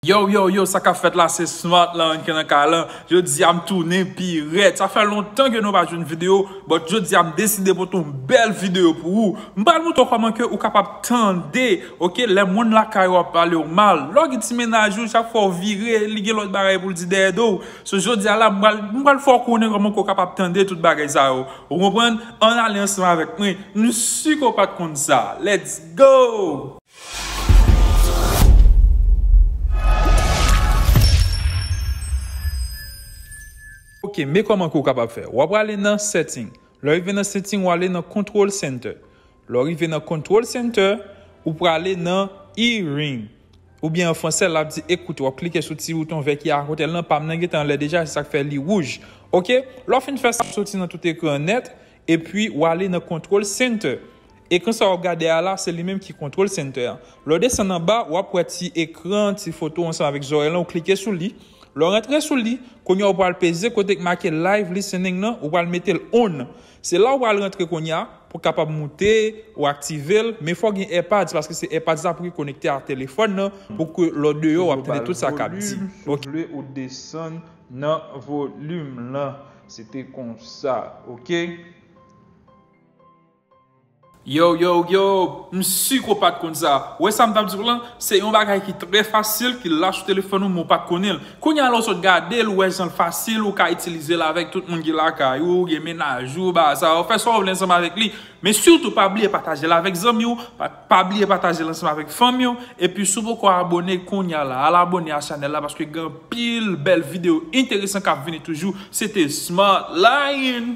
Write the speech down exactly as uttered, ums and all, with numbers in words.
Yo, yo, yo, sa k ap fèt la, se Smart Lion ki nan kay lan. Jodi a m tounen pi rèd. Sa fè lontan ke nou pa jwenn videyo, but jodi a m deside pote yon bèl videyo pou ou. M pral montre w kòman ke ou kapab tande, oke, lè moun lakay ou ap pale w mal. Lè w gen ti mennaj ou, chak fwa w vire, li gen lòt bagay pou l di dèyè do w. So, jodi a la, m pral, m pral fè w konnen kòman ke w kapab tande tout bagay sa yo. Ou konprann? Ann ale ansanm avèk mwen. M si ke w pa t konn sa. Let's go! Ok, men kòman ke w kapab fè. W ap prale nan setting. Lè w rive nan setting, w ale nan control center. Lè w rive nan control center, ou prale nan hearing. Oubyen an fransè, l ap di écoute. W ap klike sou ti bouton vè ki akote l lan, pa m nan gentan anlè deja, se sa k fè li wouj. Ok? Lè w fin fè sa, w soti nan tout ekran nèt, epi w ale nan control center. Ekran sa w ap gade a la, se li menm ki control center an. Lè w desann anba, w ap wè ti ekran, ti foto ansanm avèk zòrèy lan, ou klike sou li. Lè w rantre sou li, kounye a w pral peze kote k make live listening nan, ou pral mete l on. Se la w pral rantre kounye a pou w kapab moute, ou aktive l, men fò w gen AirPods, paske se AirPods la pou ki konekte ak telefòn nan, pou ke lè w deyò w ap tande tout sa k ap di. Si w vle ou desann nan volim lan, se te konsa, ok? Yo, yo, yo, m si ke w pa t konn sa. Ou wè sa m t ap di w lan, se yon bagay ki trè fasil, ki la sou telefòn ou, men w pa t konnen l. Kounye a la w sot gade l, ou wè jan l fasil, ou ka itilize l avèk tout moun ki lakay ou, ou gen mennaj ou, bagay sa yo, fè sa w vle ansanm avèk li. Men sitou, pa bliye pataje l avèk zanmi w, pa, pa bliye pataje l ansanm avèk fanmi w, epi si w poko abone kounye a la, al abone a chanèl la, paske gen anpil bèl videyo enteresan k ap vini toujou. Se te Smart Lion.